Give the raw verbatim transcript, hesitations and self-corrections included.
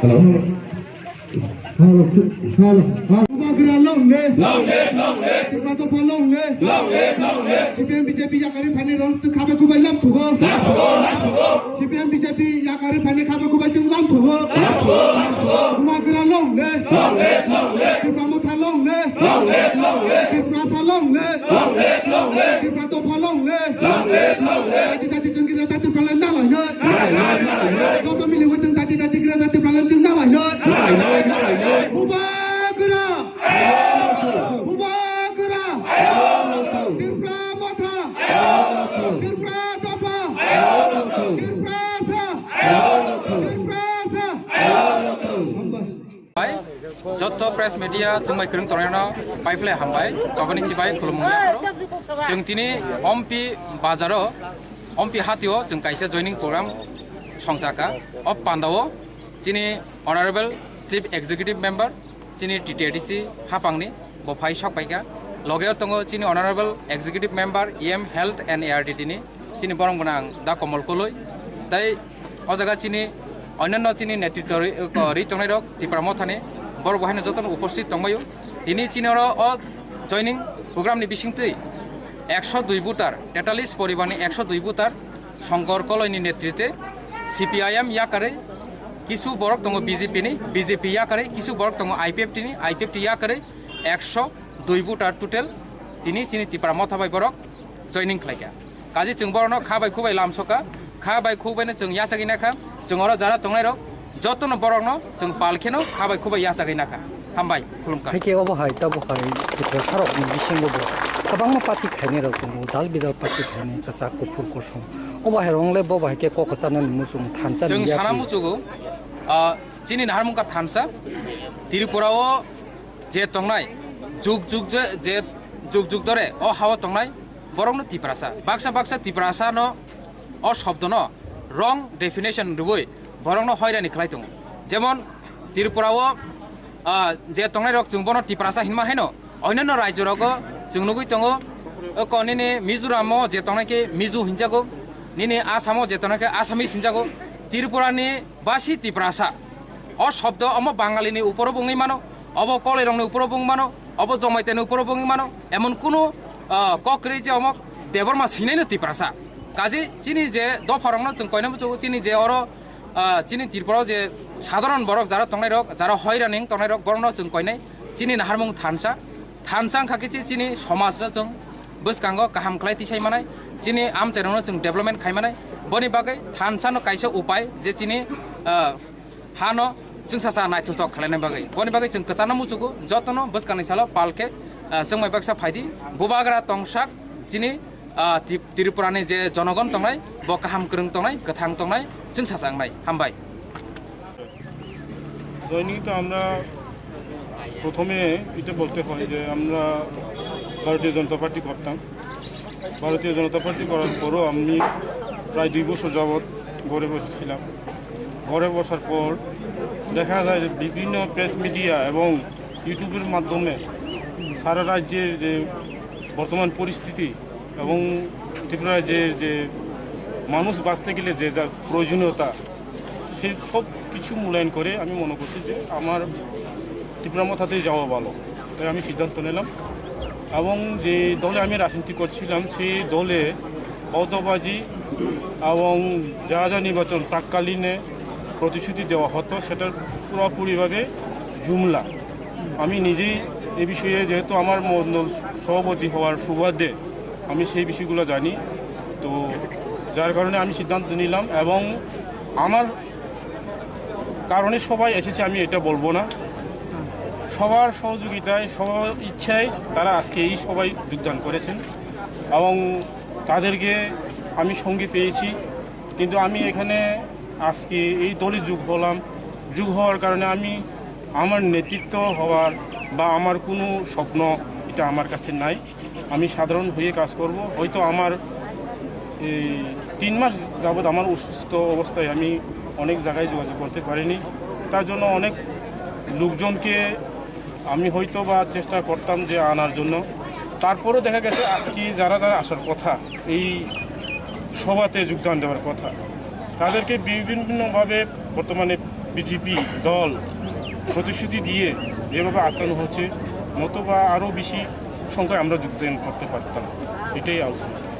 Hello. Hello, hello, hello. Bubagra long live. Long live, long live. Tipra Motha long live. Long live, long live. C P M B J P yakarwi phaini rok khabe kubai lam sugo. Lam sugo, lam sugo. C P M B J P yakarwi phaini khabe kubai chwng lam sugo. Lam sugo, lam sugo. Bubagra long live. Long live, long live. Tipra Motha long live. Long live, long live. Tiprasa long live. Long live, long live. Tipra Motha long live. Long live, long live. Dati dati chwng gira dati phalai nalai nai. Nalai nai, nalai nai. Joto mili wai chwng dati dati gira dati phalai chwng nalai nai. Nalai nai, nalai nai. Bubagra. Bubagra. Tipra Motha. Tipra Motha. Tiprasa. Tiprasa. Hambai. Joto press media chwngbai kwrwng tongnai no paiphlai hambai, chobani chibai khulumung yapharo. Chwng tini Ompi bazaro, Ompi hatio chwng kaisa joining program songchaka. O pandao chini Honorable Chief Executive Member, chini T T A D C hapangni bo phai sok paikha. Logeo tongo chini Honorable Executive Member E M Health and A R D T ni, chini borong gwnang Da Komol Koloi. Tai o jaga chini onyanno chini netritwo ri, ko, ri tongnai rok Tipra Mothani borok bo haino jotono uposthit tongbaio. Tini chini oro o joining program ni bisingtwi ekso dui voter, tetallis poribar ni ekso dui voter Shankar Koloi ni netrite C P I M yakarwi kisu borok tongo B J P ni, B J P yakarwi kisu borok tongo I P F T ni, I P F T yakarwi ekso dui voter total tini chini Tipra Motha bai borok joining khlaikha. Kaje chwng borokno kha bai khu bai lamsokha, kha bai khu baino chwng yachagwi nakha, chwng oro jara tongnairok jotono borokno chwng pal kheno kha bai khu bai yachagwi nakha. Hambai, khulumkha. Haikhe obo hai, tabo hai, Tiprasarokni bisingo bo kwbangma party khainairok tongo, dal bidal party khainai, kwchak, kuphur, kosom. Obo hai rong le bo bai khe kok kwcharnani muchung thansa. Chwng sana muchugo, ah, chini naharmung kha thansa, Tripura o je tongnai, juk juk je, je juk juk dore o hao tongnai borokno Tiprasa. Baksa baksa Tiprasa no o shobdo no wrong definition rwui borokno hoirani khlai tongo. Jemon Tripura o, ah, je tongnai rok chwng bono Tiprasa hinma haino, onyanno rajyo rogo chwng nugui tongo, o ko nini Mizoram o je tongnai khe Mizo hinjago, nini Assam o je tongnai khe Assamese hinjago, Tripura ni basi Tiprasa. O shobdo omo Bangali ni uporo bo wngwi mano, obo Koloi rok ni uporo bo wngwi mano, obo Jomaita ni uporo bo wngwi mano, emon kunu, ah, kok kwrwi je omo Debbarma swinai no Tiprasa. Kaje chini je dopha rok no chwng koina muchungo, chini je oro, ah, chini Tripura o je sadharon borok jara tongnai rok, jara hoirani wng tongnai rok, borok no chwng koinai chini naharmung thansa. Thansa wngkha khe chini somaj no chwng bwskango kaham khlai tisai manai, chini amchairokno chwng development khai manai. Boni bagwi thansa no kaisa upai je chini, ah, hano chwngsacha naithotok khlaina bagwi. Boni bagwi chwng kwchangno muchugo, jotono bwskangni salo pal khe, ah, chwngbai baksa phaidi, bubagra tongsak chini, ah, Tri-, Tripura ni je jonogon tongnai, bo kaham kwrwng tongnai, kwthang tongnai, chwngsacha wngnai. Hambai. জয়েনিংটা আমরা প্রথমে এটা বলতে হয় যে আমরা ভারতীয় জনতা পার্টি করতাম। ভারতীয় জনতা পার্টি করার পরও আমি প্রায় দুই বছর যাবৎ ঘরে বসেছিলাম। ঘরে বসার পর দেখা যায় যে বিভিন্ন প্রেস মিডিয়া এবং ইউটিউবের মাধ্যমে সারা রাজ্যের যে বর্তমান পরিস্থিতি এবং ত্রিপুরা রাজ্যের যে মানুষ বাঁচতে গেলে যে যা প্রয়োজনীয়তা, সেই সব কিছু মূল্যায়ন করে আমি মনে করছি যে আমার ত্রিপুরা মথাতেই যাওয়া ভালো। তাই আমি সিদ্ধান্ত নিলাম এবং যে দলে আমি রাজনীতি করছিলাম, সেই দলে অর্থবাজি এবং যা যা নির্বাচন প্রাক্কালীনে প্রতিশ্রুতি দেওয়া হতো, সেটার পুরোপুরিভাবে জুমলা। আমি নিজেই এ বিষয়ে, যেহেতু আমার মণ্ডল সভাপতি হওয়ার সুবাদে আমি সেই বিষয়গুলো জানি। তো যার কারণে আমি সিদ্ধান্ত নিলাম এবং আমার কারণে সবাই এসেছে, আমি এটা বলবো না। সবার সহযোগিতায়, সবার ইচ্ছায় তারা আজকে এই সভায় যোগদান করেছেন এবং তাদেরকে আমি সঙ্গে পেয়েছি। কিন্তু আমি এখানে আজকে এই দলে যোগ হলাম। যোগ হওয়ার কারণে আমি আমার নেতৃত্ব হওয়ার বা আমার কোনো স্বপ্ন, এটা আমার কাছে নাই। আমি সাধারণ হয়ে কাজ করব। হয়তো আমার এই তিন মাস যাবৎ আমার অসুস্থ অবস্থায় আমি অনেক জায়গায় যোগাযোগ করতে পারিনি। তার জন্য অনেক লোকজনকে আমি হয়তো বা চেষ্টা করতাম যে আনার জন্য। তারপরেও দেখা গেছে আজকে যারা যারা আসার কথা, এই সভাতে যোগদান দেওয়ার কথা, তাদেরকে বিভিন্নভাবে বর্তমানে বিজেপি দল প্রতিশ্রুতি দিয়ে যেভাবে আটকানো হচ্ছে, নতুবা আরও বেশি সংখ্যায় আমরা যোগদান করতে পারতাম, এটাই আলোচনা।